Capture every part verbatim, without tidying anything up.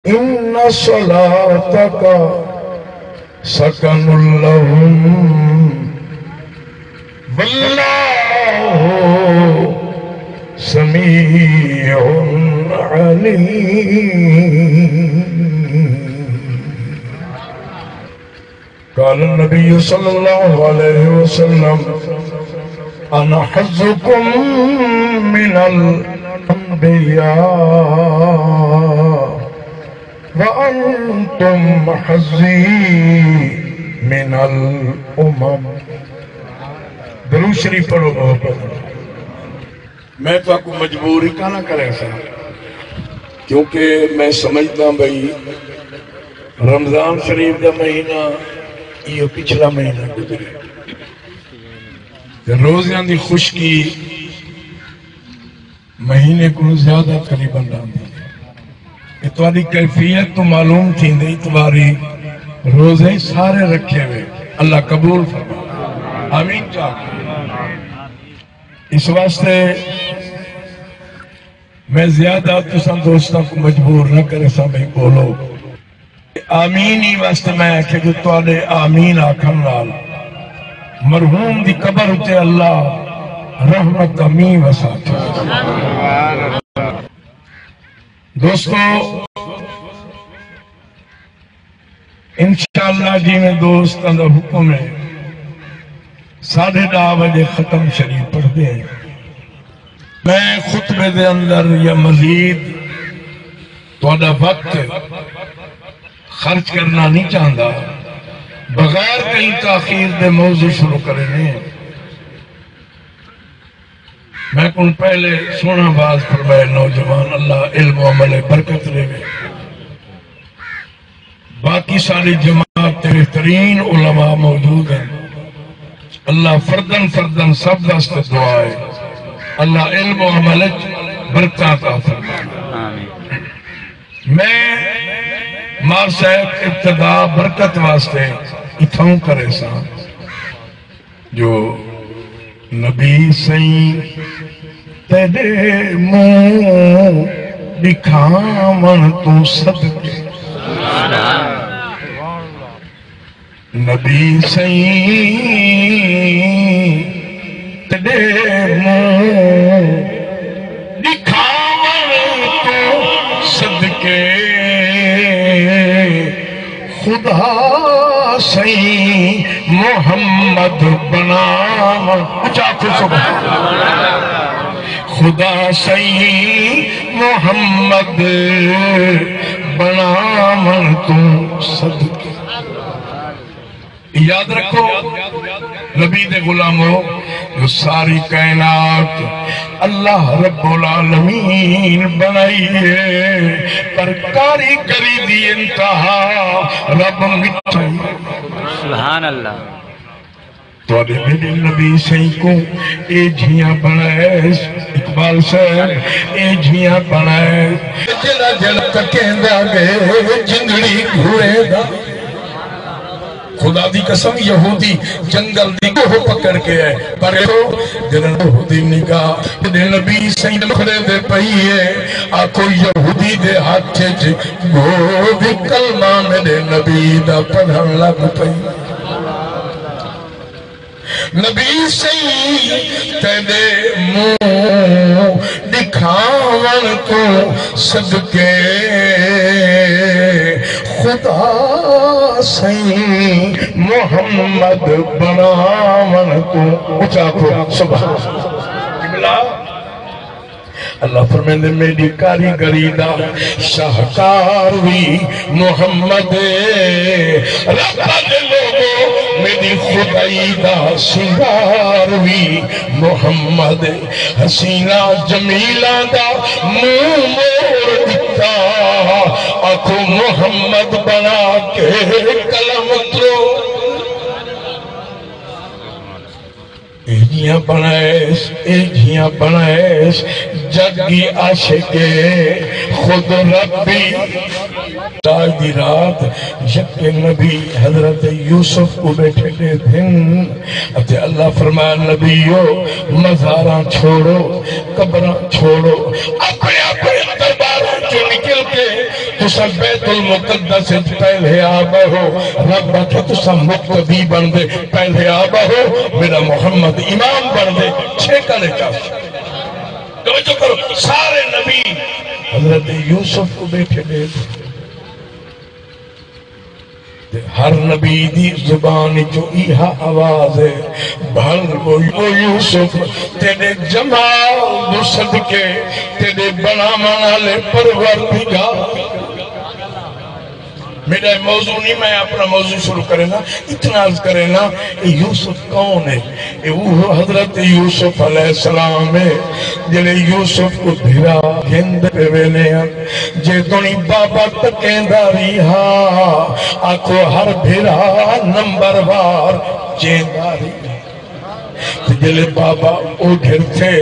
إن صلاتك سكن لهم والله سميع عليم. قال النبي صلى الله عليه وسلم: أنا حظكم من الأنبياء وأنتم حظي من الأمم. درود شریف پڑھو محبت نال۔ میں تہاکوں مجبور ہی کانا کریساں، کیونکہ میں سمجھدا بھئی رمضان شریف دا مہینہ، ایہو پچھلا مہینہ گزرے، تے روزیاں دی خشکی مہینے کوں زیادہ قریباً رہندی ہے۔ اے تہاݙی کیفیت توں معلوم تھیندے، اتواری روزے سارے رکھے ہوئے، اللہ قبول فرمائے، آمین چا۔ اس واسطے میں زیادہ تساں دوستاں کوں مجبور نہ کریساں بھئی بولو۔ آمین ہی واسطے میں آکھیا جو تہاݙے آمین آکھݨ نال مرحوم دی قبر اتے اللہ رحمت دا مینہ وسا چھوڑے۔ دوستو، انشاءاللہ جیویں دوستاں دا حکم ہے، ساڈھے ݙاہ وجے ختم شریف پڑھدے ہیں۔ میں خطبے دے اندر یا مزید تہاݙا وقت خرچ کرنا نہیں چاہندا، بغیر کہیں تاخیر دے موضوع شروع کرے نے۔ میں کوں پہلے سوہݨا واز فرمائے نوجوان، اللہ علم و عمل برکت ݙیوے۔ باقی ساری جماعت تے بہترین علماء موجود ہیں۔ اللہ فرداً فرداً سب واسطے دعا ہے۔ اللہ علم و عمل وچ برکت عطا فرمائے۔ آمین۔ میں مار صاحب ابتدا برکت واسطے اتھاؤں کریساں۔ جو نبی سئیں تیݙے منہ ݙکھاوݨ توں صدقے، نبی سئیں تیݙے منہ ݙکھاوݨ توں صدقے، خدا سئیں محمد بݨاوݨ، اچا آکھو سبحان اللہ۔ خدا سئیں محمد بݨاوݨ توں صدقے۔ یاد رکھو، نبی دے غلامو، جو ساری کائنات اللہ رب العالمین بݨائی ہے، پر کاریگری دی انتہا رب مٹھائی۔ سبحان اللہ۔ تہاݙے میݙے نبی سئیں کوں اے جھیاں بݨائے، اقبال صاحب، اے جھیاں بݨائے۔ جیڑھا جیڑھا تکیندا ڳئے جنگڑی گھوڑے دا۔ خدا دی قسم، یہودی جنگل دی کوہ پکڑ کے آئے، پر جنہاں یہودی نگاہ میݙے نبی سئیں دے مکھڑے تے پئی ہے، آکھو یہودی دے ہتھ وچ گھوڑ دی کلمہ میݙے نبی دا پڑھݨ لڳ پئی۔ نبی سئیں تیݙے منہ ݙکھاوݨ توں صدقے، خدا سئیں محمد بݨاوݨ توں۔ اچا آکھو سبحان اللہ۔ قبلہ، اللہ فرمیندے، میݙی کاریگری دا شاہکار وی محمد ہے۔ رب دے لوگو، میݙی خدائی دا سنگار وی محمد ہے۔ حسینہ جمیلہ دا منہ موڑ ݙتا، آکھو محمد بݨا کے قلم ترو۔ اے جھیاں بݨائیس، اے جھیاں بݨائیس، جڳ دی عاشق خود ربی۔ تاج دی رات یک نبی حضرت یوسف کوں ٻیٹھے ݙیہدن، اتے اللہ فرمایا، نبیو، مزاراں چھوڑو، قبراں چھوڑو، اپݨے اپݨے درباراں چوں نکل کے تساں بیت المقدس وچ پہلے آ ٻہو، رب آکھے تساں مقتدی بݨدے پہلے آ ٻہو، میݙا محمد امام بݨدے چھیکڑے چاس۔ توجہ کرو، سارے نبی حضرت یوسف کوں ٻیٹھے ݙیکھ، تے ہر نبی دی زبان وچوں ایہا آواز ہے، بھل او یوسف، تیݙے جمال دو صدقے، تیݙے بݨاوݨ آلے پروردگار۔ میݙا اے موضوع نہیں، میں اپݨا موضوع شروع کریناں، اتنا عرض کریناں، اے یوسف کون ہے؟ اے اوہو حضرت یوسف علیہ السلام ہے، جڑے یوسف کوں بھرا گھندے پئے ویندے ہن۔ جے تݨی بابا تکیندا ریہا، آکھو ہر بھرا نمبر وار چیندا ریہا۔ تے جلے بابا اڈھر تھے،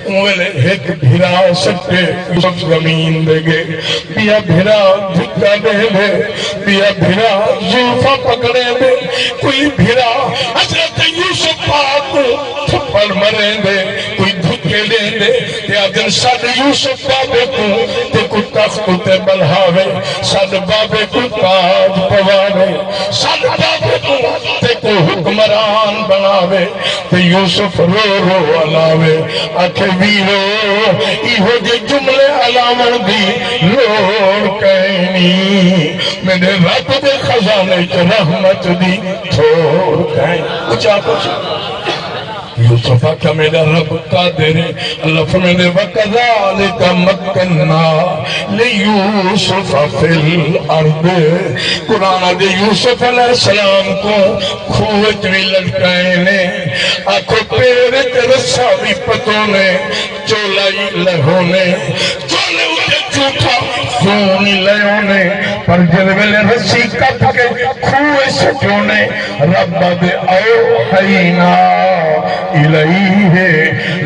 اوں ویلے ہک بھرا سٹے یوسف زمین دے گے، ٻیا بھرا دھکا ݙیندے، ٻیا بھرا زلفاں پکڑیندے، کوئی بھرا حضرت یوسف پاک کوں تھپڑ مریندے، کوئی دھکے ݙیندے، تے آکھن سݙ یوسف بابے کوں تیکوں تخت اتے ٻلہاوے، سݙ بابے کوں تاج پواوے، سݙ بابے کوں تیکوں حکمران بݨاوے۔ تے یوسف رو رو الاوے، آکھے ویرو، ایہو جے جملے الاوݨ دی لوڑ کائنی، میݙے رب دے خزانے چ رحمت دی تھوڑ کائنی۔ اچا کچھ یوسف آکھیا، میݙا رب قادر ہے۔ اللہ فرمیندے، وَكَذَلِكَ مَكَّنَّا لِيُوسُفَ فِي الْأَرْضِ۔ قرآن آکھدے یوسف علیہ السلام کوں کھوہ وچ وی لٹکائے نے، آکھو پیر وچ رسا وی پتونے، چولا ہی لہونے، چولے اتے جھوٹا خون ہی لہونے، پر جس ویلے رسی کپ کے کھوہ سٹونے، رب آکھدے أَوْحَيْنَا إِلَيْهِ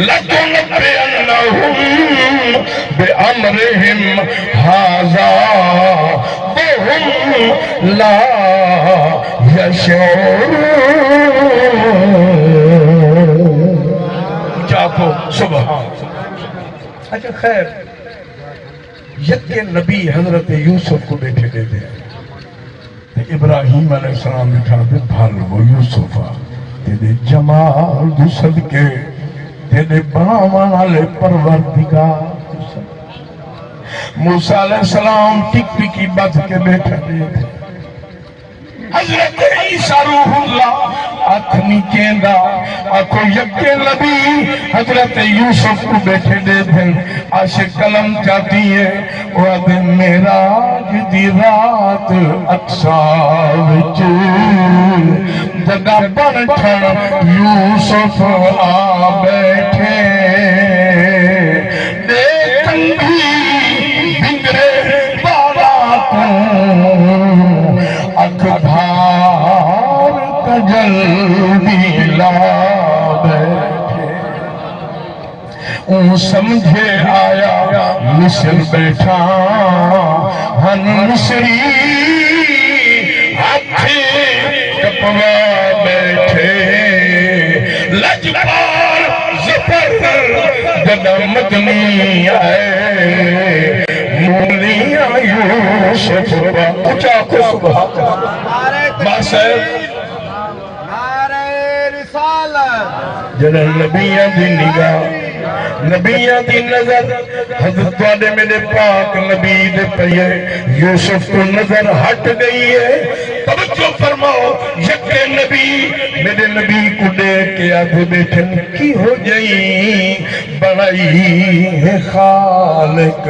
لَتُنَبِّئَنَّهُم بِأَمْرِهِمْ هَٰذَا وَهُمْ لَا يَشْعُرُونَ۔ اچا آکھو سبحان اللہ۔ اچھا خیر، یکے نبی حضرت یوسف کوں ٻیٹھے ݙیہدے تے ابراہیم علیہ السلام ݙٹھا تے بھل او یوسف آ، تیݙے جمال دے صدقے، تیݙے بݨاوݨ آلے پروردگار دے صدقے۔ موسیٰ علیہ السلام ٹک ٹکی ٻدھ کے ٻیٹھے ݙیہدے۔ حضرت عیسیٰ روح اللہ اکھ نی چیندا۔ آکھو یکے نبی حضرت یوسف کوں ٻیٹھے ݙیہدن، عاشق قلم چاتی ہے۔ او آہدے معراج دی رات اقصیٰ وچ جݙاں بݨ ٹھݨ یوسف آ ٻیٹھے، ݙے کنگھی بھنگرے ٻالاں کوں اکھ دھار کجل دی لا ٻیٹھے۔ اوں سمجھے آیا مصر ٻیٹھا ہن مصری، ہتھ کپوا ٻیٹھے۔ لجپال ظفر جݙاں مدنی آئے، مولیاں یوسف دا۔ اچا آکھو سبحان اللہ۔ ماں صاحب، نعرہ رسالت۔ جݙاں نبیاں دی نگاہ، نبیاں دی نظر حضرت تہاݙے میݙے پاک نبی دے پئی ہے، یوسف توں نظر ہٹ ڳئی ہے۔ توجہ فرماؤ، یکے نبی میݙے نبی کوں ݙیکھ کے آہدے ٻیٹھن، کیہو جئی بݨائی ہے خالق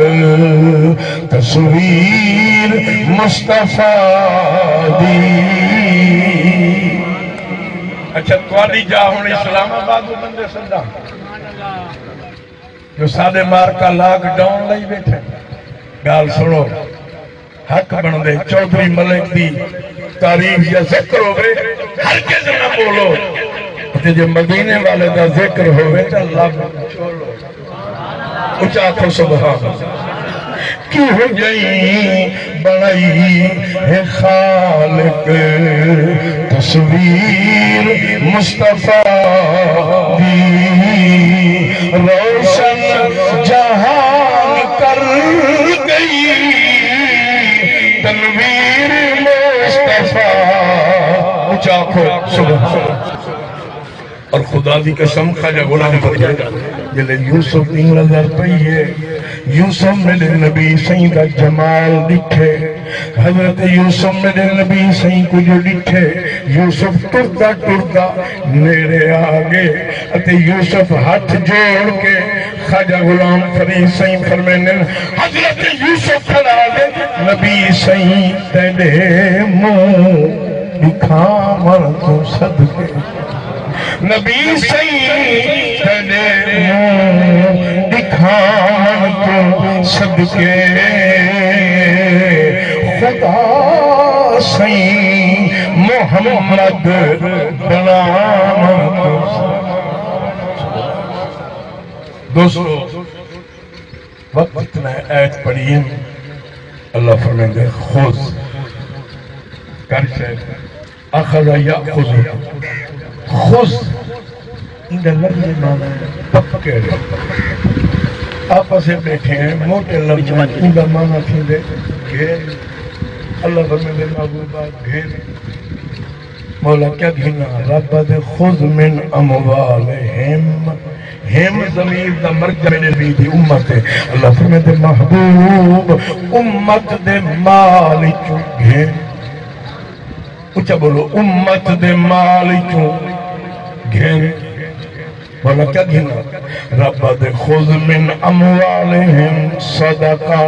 تصویر مصطفیٰ دی۔ اچھا، تہاݙی جاہ ہݨ اسلام آباد دے بندے سݙاں جو ساݙے مارکا لاک ڈاؤن لائی ٻیٹھے۔ ڳالھ سݨو، حق بݨدے۔ چوہدری ملک دی تعریف یا ذکر ہووے، ہرگز نہ ٻولو۔ تے جے مدینے والے دا ذکر ہووے تاں لب چولو۔ اچا آکھو سبحان اللہ۔ کیہو جئی بݨائی ہے خالق تصویر مصطفیٰ دی، روشن جہان کر ڳئی تنویر مصطفیٰ۔ اچا آکھو، سبحان اللہ۔ اور خدا دی قسم، خواجہ غلام فرمائے، جلے یوسف دی نظر پئی ہے، یوسف میرے نبی سائیں دا جمال ݙٹھے۔ حضرت یوسف میرے نبی سائیں کوں جو ݙٹھے، یوسف ٹردا ٹردا نیڑے آ ڳئے اتے یوسف ہتھ جوڑ کے خواجہ غلام فرید سائیں فرمیندن، حضرت یوسف کھڑا دے، نبی سائیں تیݙے منہ ݙکھاوݨ توں صدقے، نبی سائیں تیݙے منہ ݙکھاوݨ توں صدقے، خدا سائیں محمد بݨاوݨ توں صدقے۔ دوستو، وقت اتنا ہے، آیت پڑھی ہے، اللہ فرمیندے، خذ، کر شے، اخذ یاخذ، خذ، ایندا لفظی معنی ہے پکڑ۔ آپس میں بیٹھے ہیں، موٹے لفظ میں ایندا معنی تھیندے گھیر۔ اللہ فرمیندے، محبوبا، گھیر۔ مولا کیا گھناں؟ رب آہدے، خذ من اموالہم، ہم ضمیر دا مرجع میݙے نبی دی امت ہے۔ اللہ فرمیندے، محبوب، امت دے مال اچوں گھن۔ اچا بولو، امت دے مال اچوں گھن۔ مولا کیا گھناں؟ رب آہدے، خذ من اموالہم صدقہ،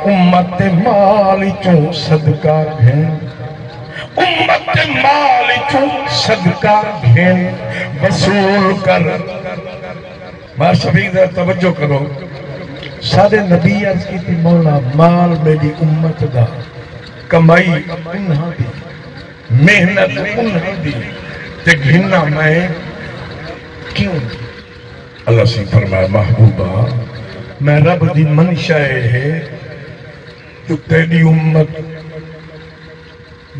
امت دے مال اچوں صدقہ گھن۔ امت دے مال اچوں صدقہ گھن، وصول کر۔ ماں شفیق ذرا توجہ کرو، ساݙے نبی عرض کیتی، مولا، مال میݙی امت دا، کمائی انہاں دی، محنت انہاں دی، تے گھناں میں کیوں؟ اللہ سائیں فرمایا، محبوبا، میں رب دی منشا اے ہے جو تیݙی امت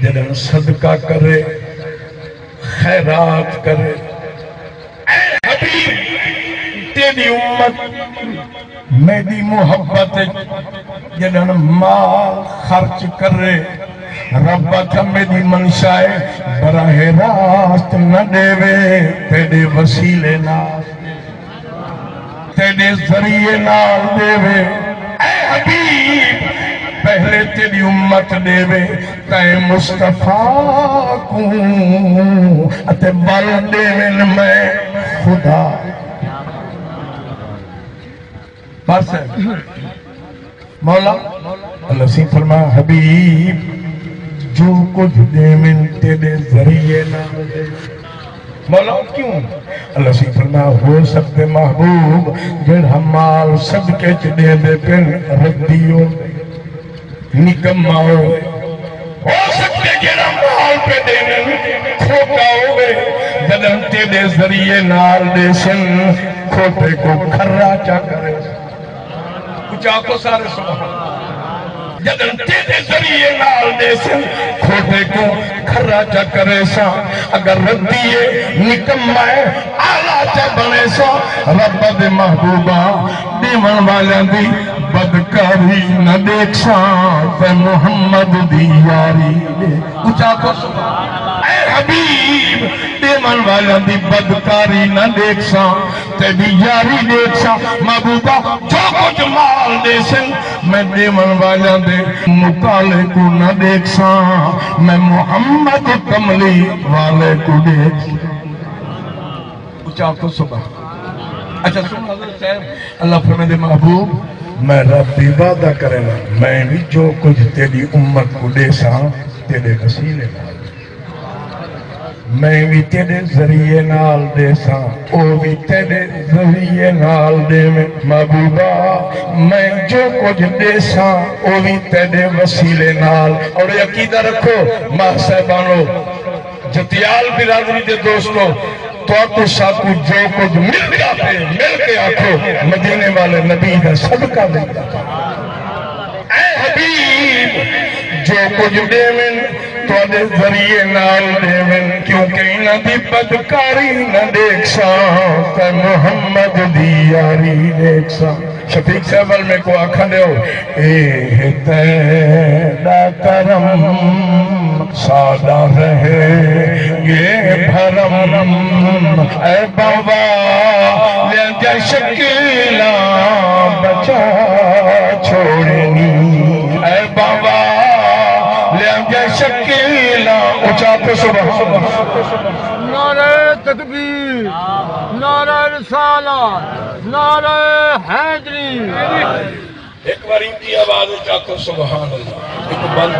جݙݨ صدقہ کرے، خیرات کرے، اے حبیب، تیݙی امت میݙی محبت اچ جݙݨ مال خرچ کرے، رب آکھیا میݙی منشا اے براہ راست نہ ݙیوے، تیݙے وسیلے نال، تیݙے ذریعے نال ݙیوے۔ اے حبیب، پہلے تیݙی امت ݙیوے، تیں مصطفیٰ کوں، اتے ول ݙیون میں خدا۔ بس ہے۔ مولا، اللہ سائیں فرمایا، حبیب، جو کجھ ݙیون تیݙے ذریعے نال ݙے۔ مولا، کیوں؟ اللہ سائیں فرمایا، ہو سڳدے محبوب، جیڑھا مال صدقے اچ ݙیندے پن ردی ہووے، نکما ہووے۔ ہو سڳدے جیڑھا مال پئے ݙیون کھوٹا ہووے، جݙݨ تیݙے ذریعے نال ݙیسن، کھوٹے کوں کھرا چا کرے۔ اچا آکھو سارے، سبحان اللہ۔ جݙݨ تیݙے ذریعے نال ݙیسن، کھوٹے کوں کھرا چا کریساں۔ اگر ردی اے، نکما اے، آلا چا بݨیساں۔ رب دے محبوبا، ݙیوݨ والیاں دی بدکاری نہ ݙیکھساں، تے محمد دی یاری ݙیکھ۔ اچا آکھو سبحان اللہ۔ اے حبیب، ݙیوݨ والیاں دی بدکاری نہ ݙیکھساں، تیݙی یاری ݙیکھساں۔ محبوبا، جو کجھ مال ݙیسن، میں ݙیوݨ والیاں دے مطالعے کوں نہ ݙیکھساں، میں محمد کملی والے کوں ݙیکھ۔ اچا آکھو سبحان۔ اچھا سن حضرت صاحب، اللہ فرمیندے، محبوب، میں رب دی وعدہ کرینداں، میں وی جو کجھ تیݙی امت کوں ݙیساں، تیݙے وسیلے نال۔ میں وی تیݙے ذریعے نال ݙیساں، او وی تیݙے ذریعے نال ݙیون۔ محبوبا، میں جو کجھ ݙیساں، او وی تیݙے وسیلے نال۔ اور عقیدہ رکھو، ماں صاحبانو، جتیال برادری دے دوستو، تہاکوں ساکوں جو کجھ ملدا پئے، مل کے آکھو، مدینے والے نبی دا صدقہ ملدا پئے۔ اے حبیب، جو کجھ ݙیون، تہاݙے ذریعے نال ݙیون، کیونکہ انہاں دی بدکاری نہ ݙیکھساں، تے محمد دی یاری ݙیکھساں۔ شفیق صاحب ول میکوں آکھن ݙیو، اے ہے تیݙا کر ساݙا رہے گے بھرم، اے بابا لیندا شکیلاں بچا چھوڑنی، اے بابا لیندا شکیلاں۔ اچا آکھو سبحان اللہ۔ نعرہ تکبیر، نعرہ رسالت، نعرہ حیدری۔ ایک بار اونچی آواز وچ آکھو سبحان اللہ۔ ایک بند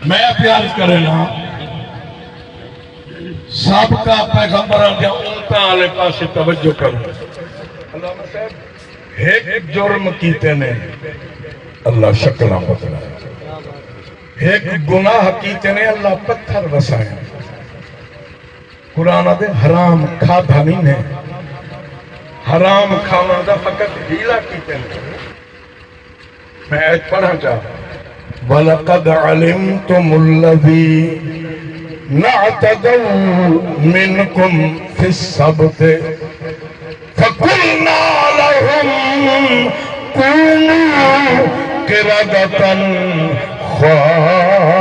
میں پیار کرے نا، سابقہ پیغمبراں دے امتاں والے پاسے توجہ کرو۔ علامہ صاحب، ایک جرم کیتے نے، اللہ شکلاں بدلائے۔ ایک گناہ کیتے نے، اللہ پتھر وسائے۔ قرآن آہدے حرام کھادھا نی نے، حرام کھاوݨ دا فقط حیلہ کیتے نے۔ میں آیت پڑھاں چا، وَلَقَدْ عَلِمْتُمُ الَّذِينَ اعْتَدَوْا مِنْكُمْ فِي السَّبْتِ فَقُلْنَا لَهُمْ كُونُوا قِرَدَةً خَاسِئِينَ۔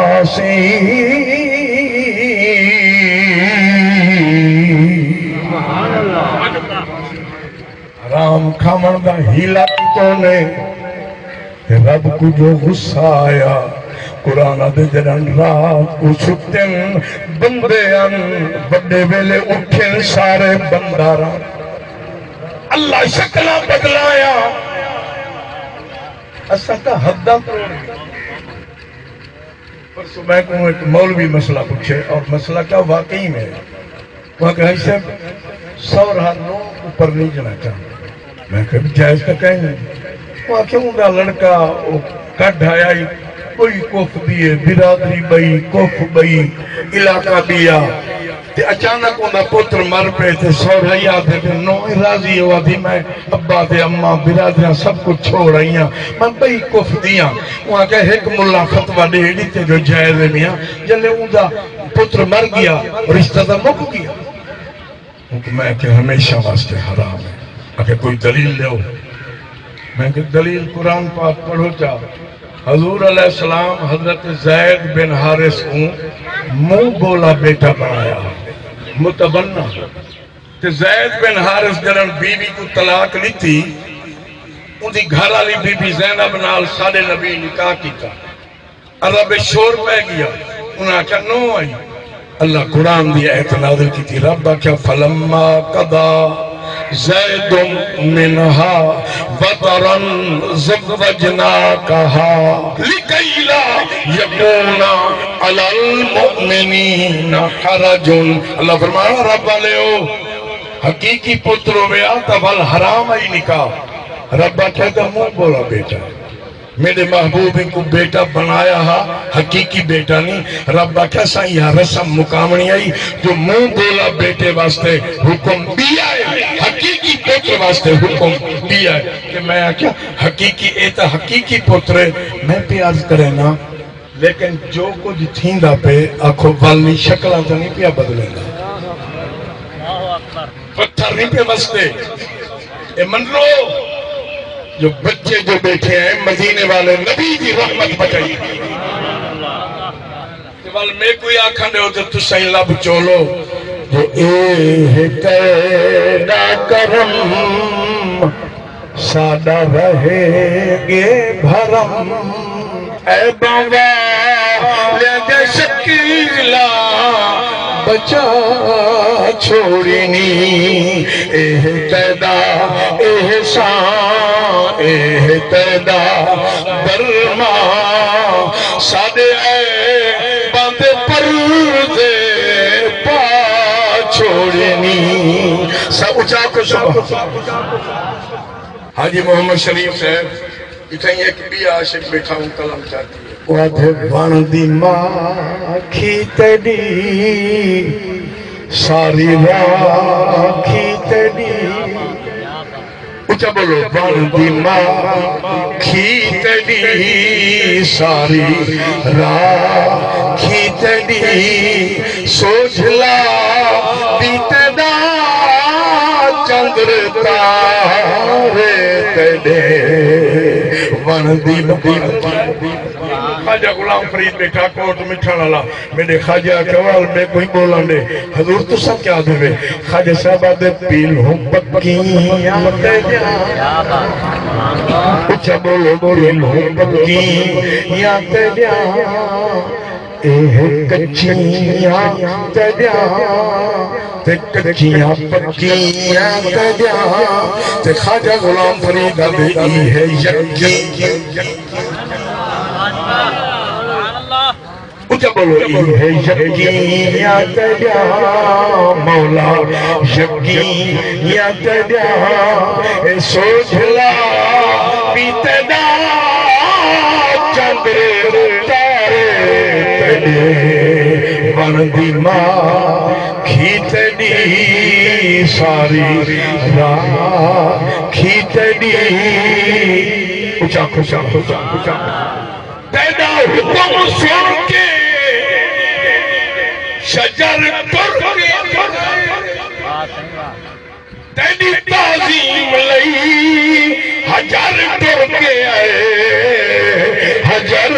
حرام کھاوݨ دا حیلہ کیتوں نے، تے رب کوں جو غصہ آیا، قرآن آہدے جݙݨ رات کوں ستن بندے ہن، وݙے ویلے اٹھن سارے بنداراں، اللہ شکلاں بدلایا۔ اساں تاں حداں توڑ ݙتیاں۔ پرسوں میں کوں ایک مولوی مسئلہ پچھے، اور مسئلہ کیا واقعی میں، وہ آکھے، حاجی صاحب، سورھا نو اپر نہیں جانا چاہتا۔ میں کہا، جائز تاں کائنی۔ وہ آکھے، اوندا لڑکا، وہ کڈھ آیا ہی، کوئی کف دیے، برادری بئی، کف بئی، علاقہ بیا۔ تے اچانک اوندا پتر مر پئے تے سورھائی آہدے تے نو راضی ہوا دی، میں ابا تے اماں برادریاں سب کچھ چھوڑ آئیاں، میں بئی کف دیاں۔ اوں آکھیا، ہک ملا فتویٰ ݙے ݙتے جو جائز ہے میاں، جلے اوندا پتر مر گیا، رشتہ تاں مک گیا۔ اوں کوں میں کہ ہمیشہ واسطے حرام ہے۔ آکھے، کوئی دلیل ݙیو۔ میں کہ دلیل قرآن پاک پڑھو چا۔ حضور علیہ السلام حضرت زید بن حارث کوں منہ بولا بیٹا بݨایا، متبنی۔ تے زید بن حارث جݙݨ بی بی کوں طلاق ݙتی، اوندی گھر والی بی بی زینب نال ساݙے نبی نکاح کیتا۔ عرب وچ شور پئے ڳیا، انہاں آکھیا، نو آئی۔ اللہ قرآن دی آیت نازل کیتی، رب آکھیا، فلما قضى زيد منها وطرا زوجناكها لكي لا يكون على المؤمنين حرج۔ اللہ فرمایا، رب آلیو، حقیقی پتر ہویا تاں ول حرام آئی نکاح۔ رب آکھیا، تاں منہ بولا بیٹا۔ میݙے محبوب کوں بیٹا بݨایا ہا، حقیقی بیٹا نی۔ رب آکھیا، اساں ایہا رسم مکاوݨی ہئی جو منہ بولا بیٹے واسطے حکم ٻیا ہے، حقیقی پتر واسطے حکم ٻیا ہے۔ تے میں آکھیا، حقیقی، اے تاں حقیقی پتر ہے۔ میں پیا عرض کرینداں، لیکن جو کجھ تھیندا پئے، آکھو، ول نی، شکلاں تاں نی پیا بدلیندا، پتھر نی پئے وسدے۔ اے منو جو بچے جو ٻیٹھے ہیں، مدینے والے نبی دی رحمت پچائی۔ تے ول میکوں ہی آکھݨ ݙیو تے تساں ہی لب چولو جو اے ہے تیݙا کرم، ساݙا رہے گے بھرم۔ عیباں والیاں دیاں شکیلاں بچا چھوڑنی، اے تیݙا احسان، اے تیݙا درمان، ساݙے عیباں دے پردے پا چھوڑنی۔ سا اچا کو سبحان۔ حاجی محمد شریف صاحب، اتھائیں ہک ٻیا عاشق ٻیٹھا، اوں کلام چاتی ہے۔ او آدھے، بݨدی ماکھی تیݙی، ساری راکھی تیݙی۔ اچا بولو، بݨدی ماکھی تیݙی، ساری راکھی تیݙی۔ سوجھلا دی تیݙا، چندر تارے تیݙے، وݨ دی ماکھی۔ خواجہ غلام فرید ٻیٹھا کوٹ مٹھݨ والا، میݙے خواجہ آکھیا، ول میکوں ہی ٻولݨ ݙے، حضور تساں کیا آہدے وے؟ خواجہ صاحب آہدے، پیلھوں پکیاں تیݙیاں، اچا ٻولو، پیلھوں پکیاں تیݙیاں، اے کچیاں تیݙیاں، تے کچیاں پکیاں تیݙیاں، تے خواجہ غلام فرید آہدے، ای ہے یکی۔ اچا ٻولو، ای ہے یقین یا تیݙا مولا، یقین یا تیݙا، اے سوجھلا پی تیݙا، چندر تارے تیݙے، وݨ دی ماکھی تیݙی، ساری راکھی تیݙی۔ اچا، اچا، اچا، اچا۔ تیݙا حکم سݨ کے شجر ٹر کے، تیݙی تعظیم لئی حجر ٹر کے آئے، حجر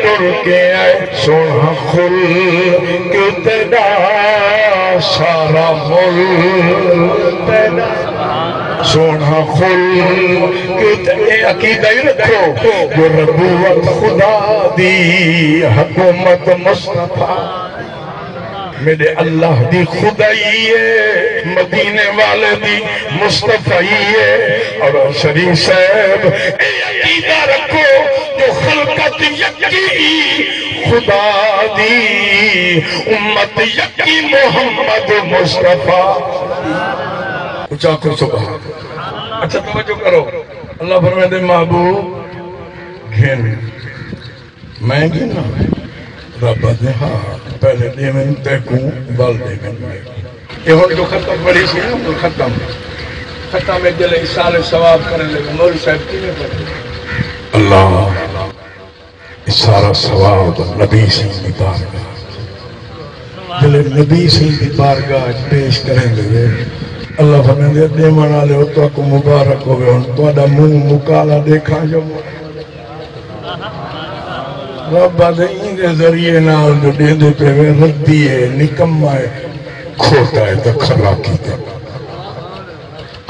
ٹر کے آئے۔ سوہݨا خلق تیݙا سارا ملک تیݙا، سوہݨا خلق تے اے عقیدہ ہی رکھو جو ربوت خدا دی، حکومت مصطفیٰ، میݙے اللہ دی خدائی ہے، مدینے والے دی مصطفیٰ ہی ہے۔ اور شریف صاحب، اے عقیدہ رکھو جو خلقت یکی خدا دی، امت یکی محمد مصطفیٰ۔ اچا آکھو سبحان۔ اچھا توجہ کرو، اللہ فرمیندے، محبوب گھن، میں گھناں؟ رب آہدے، ہاں، پہلے ݙیون تیکوں، ول ݙیون میکوں۔ اے ہݨ جو ختم پڑھی سی نا، ہݨ ختم، ختم ہے جلے ایصال ثواب کرݨ لڳے، مولوی صاحب کیویں پڑھے؟ اللہ۔ اے سارا ثواب نبی سئیں دی بارگاہ۔ جلے نبی سئیں دی بارگاہ اچ پیش کریندے وے، اللہ فرمیندے، ݙیوݨ آلیو، تہاکوں مبارک ہووے، ہݨ تہاݙا منہ مکا لا ݙیکھاں جو۔ رب آہدے، ایندے ذریعے نال جو ݙیندے پئے وے، ردی ہے، نکما ہے، کھوٹا ہے، تکھلا کیتے۔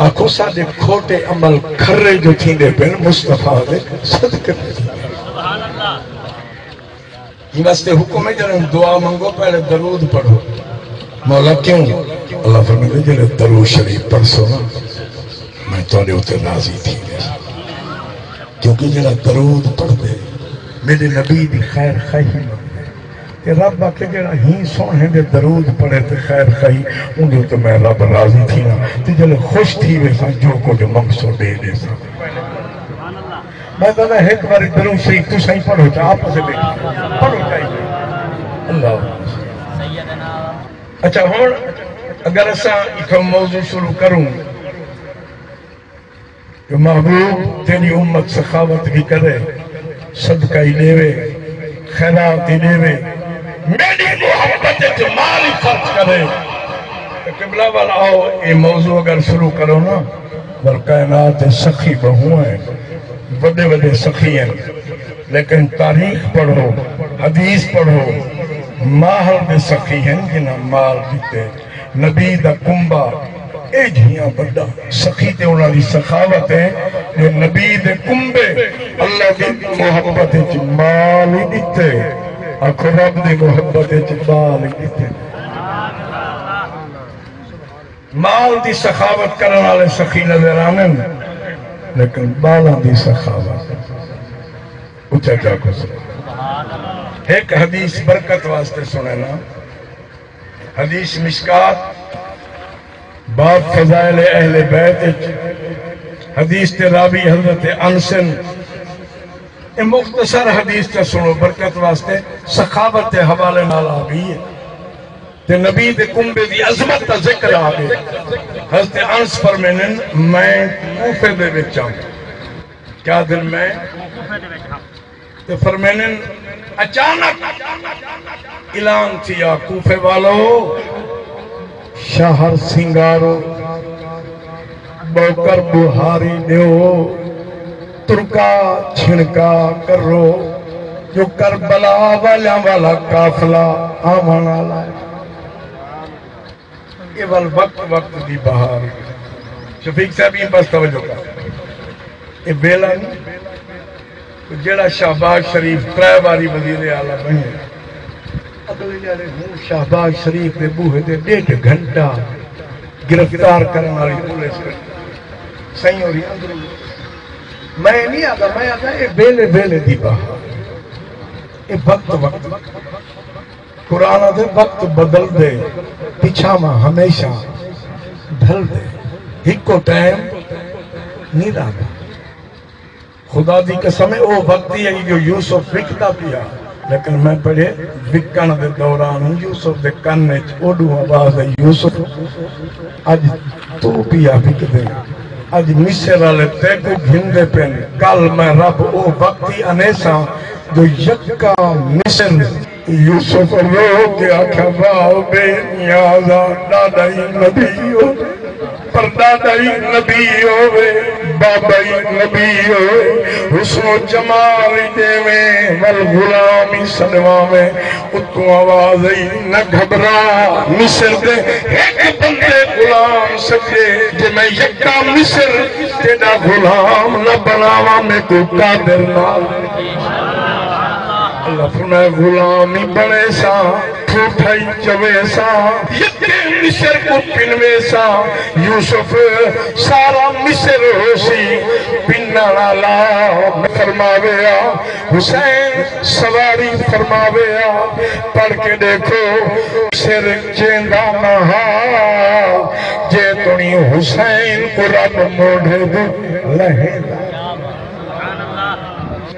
آکھو، ساݙے کھوٹے عمل کھرے جو تھیندے پن، مصطفیٰ دے صدقے تے تھیندے۔ ایں واسطے حکم ہے، جݙݨ دعا منگو، پہلے درود پڑھو۔ مولا کیوں؟ اللہ فرمیندے، جیڑھے درود شریف پڑھسو نا، میں تہاݙے اتے راضی تھی ویساں۔ کیونکہ جیڑھا درود پڑھدے، میݙے نبی دی خیر خواہی منگدے، تے رب آکھے، جیڑھا ہیں سوہݨے دے درود پڑھے تے خیر خواہی، اوندے اتے میں رب راضی تھینداں۔ تے جلے خوش تھی ویساں، جو کجھ منگسو ݙے ݙیساں۔ میں کہندا، ہک واری درود شریف تساں ہی پڑھو، چا آپس وچ ٻیٹھے پڑھو، چاہیے۔ اللہ۔ اچھا، ہݨ اگر اساں اتھوں موضوع شروع کروں، جو محبوب، تیݙی امت سخاوت وی کرے، صدقہ ہی ݙیوے، خیرات ہی ݙیوے، میݙی محبت اچ مال ہی خرچ کرے۔ تے قبلہ ول آؤ، اے موضوع اگر شروع کرو نا، ول کائنات دے سخی ٻہوں ہیں، وݙے وݙے سخی ہیں، لیکن تاریخ پڑھو، حدیث پڑھو، ماحول دے سخی ہیں جنہاں مال ݙتے۔ نبی دا کنبہ ایجھیاں وݙا سخی تے انہاں دی سخاوت ہے جو نبی دے کنبے اللہ دی محبت اچ مال ہی ݙتے۔ آکھو، رب دی محبت اچ مال ہی ݙتے۔ مال دی سخاوت کرݨ والے سخی نظر آندن، لیکن ٻالاں دی سخاوت۔ اچا چا کو سبحان اللہ۔ ہک حدیث برکت واسطے سݨے نا۔ حدیث مشکات، باب فضائل اہل بیت اچ، حدیث دے راوی حضرت انس ہن۔ اے مختصر حدیث تے سݨو، برکت واسطے سخاوت دے حوالے نال آ ڳئی ہے۔ تے نبی دے کنبے دی عظمت دا ذکر آ ڳئے۔ حضرت انس فرمیندن، میں کوفے دے وچ ہاں۔ کیا دن میں؟ تے فرمیندن، اچانک اعلان تھیا، کوفے والو، شہر سنگارو، ٻوکر ٻوہاری ݙیو، ترکا چھݨکا کرو۔ جو کربلا والیاں والا قافلہ آوݨ والا ہے۔ اے ول وقت وقت دی بہار۔ شفیق صاحب، ایں پاس توجہ کر۔ اے ویلا نہیں، جیڑھا شہباز شریف ترے واری وزیر اعلیٰ بݨے، اڳلے ݙیہاڑے ہوں شہباز شریف دے بوہے تے ݙیڈھ گھنٹہ گرفتار کرݨ والی پولیس کھڑی۔ سائیں ہوری اندروں، میں نہیں آتا، میں آتا اے ویلے ویلے دی بہار۔ اے وقت وقت۔ قرآن آہدے وقت بدلدے، پچھاواں ہمیشہ ڈھلدے، ہکو ٹائم نہیں رہندا۔ خدا دی قسم ہے، او وقت ہی ہے جو یوسف وکدا پیا، لیکن میں پڑھے، وکݨ دے دوران یوسف دے کن وچ اوݙوں آواز آئی، "یوسف، اڄ توں پیا وکدیں، اڄ مصر والے تیکوں گھندے پن، کل میں رب او وقت ہی انیساں جو یکا مصر۔" یوسف رو کے آکھیا، "واہ بے نیازا، ݙاݙا ہی نبی ہووے، پر ݙاݙا ہی نبی ہووے، بابا ہی نبی ہووے، حسن و جمال ہی ݙیویں، ول غلام ہی سݙواویں۔" اتوں آواز آئی، "نہ گھبرا، مصر دے ہک بندے غلام سڄے، جے میں یکا مصر تیݙا غلام نہ بݨاواں، میکوں قادر نال۔" اللہ فرمائے، "غلام ہی بݨیساں، ٹھوٹھا ہی چویساں، یکے مصر کوں پنویساں۔" یوسف سارا مصر ہوسی پنݨ والا۔ فرماوے آ، حسین سواری فرماوے آ، پڑھ کے ݙیکھو، سر چیندا نہ ہا، جے تݨی حسین کوں رب مونڈھے دے لہیندا۔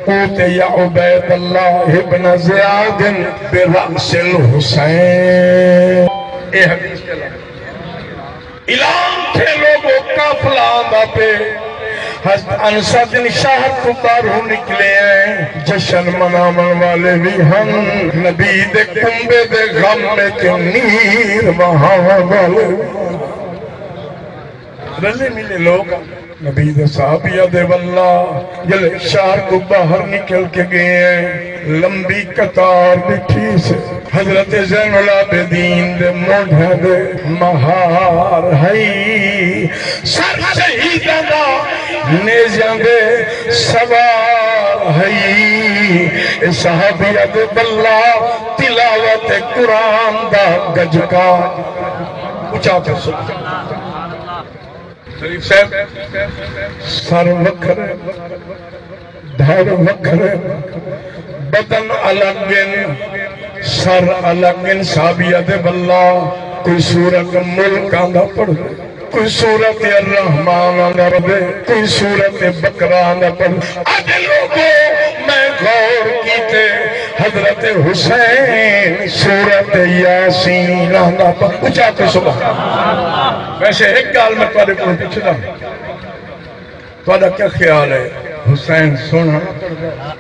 اوتیا عبید اللہ ابن زیاد برأس الحسین۔ اے حدیث چلا۔ اعلان تھے لوگو، قافلہ آندا پے۔ حضرت انس دن شہر توں ٻاہروں نکلے ہیں، جشن مناوݨ والے وی ہن، نبی دے کنبے دے غم وچ نیر وہاوݨ والے وی ہن۔ رلے ملے لوگ ہن۔ نبی دے صحابی آہدے، واللہ، جلے شہر توں باہر نکل کے گئے ہیں، لمبی قطار ݙٹھی سے۔ حضرت زین العابدین دے مونڈھیاں دے مہار ہئی، سر شہیداں دا نیزیاں دے سوار ہئی۔ اے صحابی آہدے، واللہ، تلاوت قرآن دا گجکا۔ اچا تے سبحان اللہ۔ شریف صاحب، سر وکھرے، دھڑ وکھرے، بدن الگ ہن، سر الگ ہن۔ صحابی آہدے، واللہ، کوئی سورت ملک آندا پڑھدے، کوئی سورت الرحمن آندا پڑھدے، کوئی سورت بقرہ آندا پڑھدے۔ اڄ لوگو، میں غور کیتے، حضرت حسین سورت یاسین آندا پڑھ-، اچا تے سبحان اللہ۔ ویسے ہک ڳالھ میں تہاݙے کولوں پچھدا، تہاݙا کیا خیال ہے، حسین سوہݨا نہ پڑھدا؟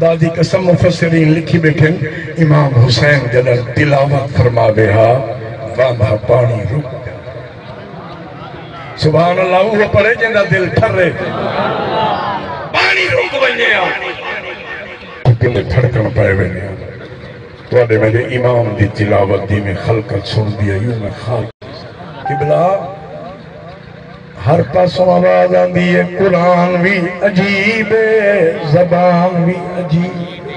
دادی قسم، مفسرین لکھی ٻیٹھن، امام حسین جݙاں تلاوت فرماوے ہا، واندا پاݨی رک ڳیا۔ سبحان اللہ، اوہو پڑھے جیندا دل ٹھرے، پاݨی رک ونڄے ہا۔ کتنے دھڑکن پئے ویندے ہن۔ تہاݙے میݙے امام دی تلاوت دی میں خلقت سݨدی آئی، میں خال-، قبلہ، ہر پاسوں آواز آندی ہے، قرآن وی عجیب ہے، زبان وی عجیب۔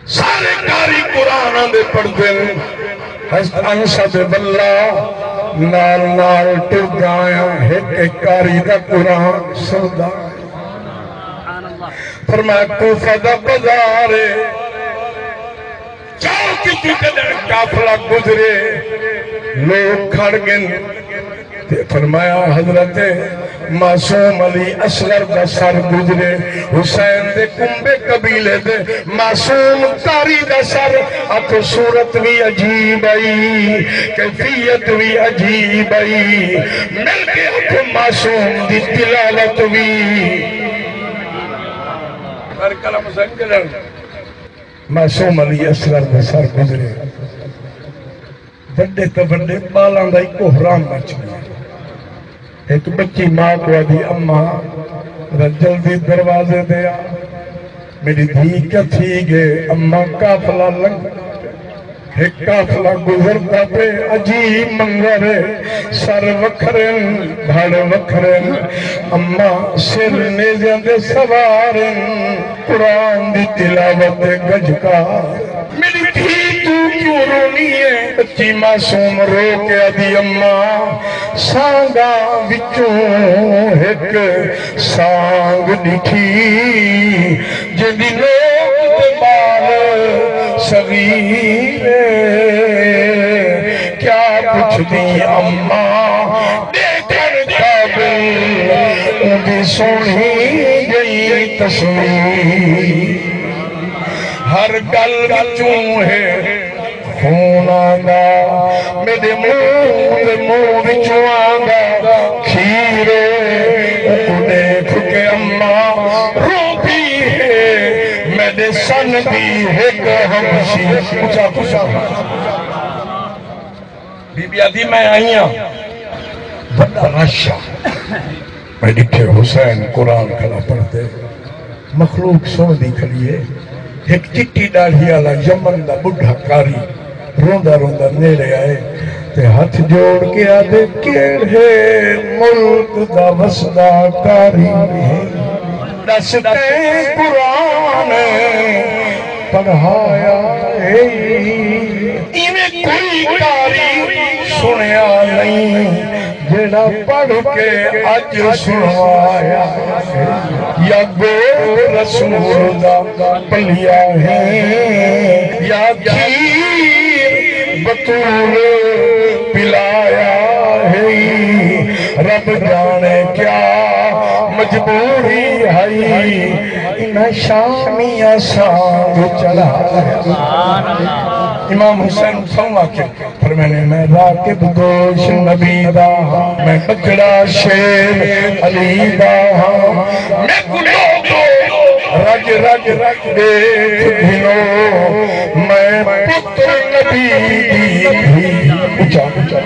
سارے قاری قرآن آندے پڑھدن۔ حضرت انس آہدے، واللہ، نال نال ٹردا آیاں، ہک ہک قاری دا قرآن سݨدا۔ فرمایا، کوفہ دا بازار ہے، چوک اچوں جݙݨ قافلہ گزرے، لوگ کھڑ ڳن۔ تے فرمایا، حضرت معصوم علی اصغر دا سر گزرے، حسین دے کنبے قبیلے دے معصوم قاری دا سر، آکھو سورت وی عجیب آئی، کیفیت وی عجیب آئی، مل کے آکھو معصوم دی تلاوت وی۔ ہر قلم سنگ جلن۔ معصوم علی اصغر دے سر گزرے۔ وݙے تاں وݙے ٻالاں دا ہی کوہرام مچ ڳیا۔ ہک ٻچی ماء کوں آہدی، اماں، ذرا جلدی دروازے تے آ، میݙی دھی کیا تھی ڳئے؟ اماں، قافلہ لنگھدا پئے، ہک قافلہ گزردا پئے، عجیب منظر ہے، سر وکھرن، دھڑ وکھرن، اماں سر نیزیاں دے سوارن، قرآن دی تلاوت تے گجکار۔ میݙی دھی توں کیوں رونی ہے؟ بچی معصوم رو کے آہدی، اماں، سانگاں وچوں ہک سانگ ݙٹھی، جیندی نوک تے ٻال صغیر، کیا پچھدیں اماں، ݙیکھݨ قابل اوندی سوہݨی جئی تصویر۔ ہر ڳل وچوں ہے خون آندا، میݙے منہ دے منہ وچوں آندا کھیر، اوکوں ݙیکھ کے اماں روندی ہے، میݙے سن دی ہک ہمشیر۔ اچا اچا۔ بی بی آہدی، میں آئی ہاں، وݙا رش آ، میں ݙٹھے حسین قرآن کھڑا پڑھدے، مخلوق سݨدی کھڑی ہے۔ ہک چٹی ݙاڑھی آلا یمن دا ٻڈھا قاری روندا روندا نیڑے آئے تے ہتھ جوڑ کے آہدے، کیڑھے ملک دا وسدا قاری ہے؟ ݙس تیں قرآن پڑھایا ہے، ایویں کوئی قاری سݨیا نئیں، جیڑھا پڑھ کے اڄ سݨوایا ہے۔ یا گود رسول دا پلیا ہے، یا کھیر بتول پلایا ہے، رب ڄاݨے کیا مجبوری ہئی، انہاں شامیاں سانگ چڑھایا۔ امام حسین سوں آکھے، فرمانے، میں راکب گوش نبی دا ہاں، میں بچڑا شیر علی دا ہاں، میکوں لوک رج رج ݙیکھ گھنو، میں پتر نبی دی دھی۔ اچا اچا۔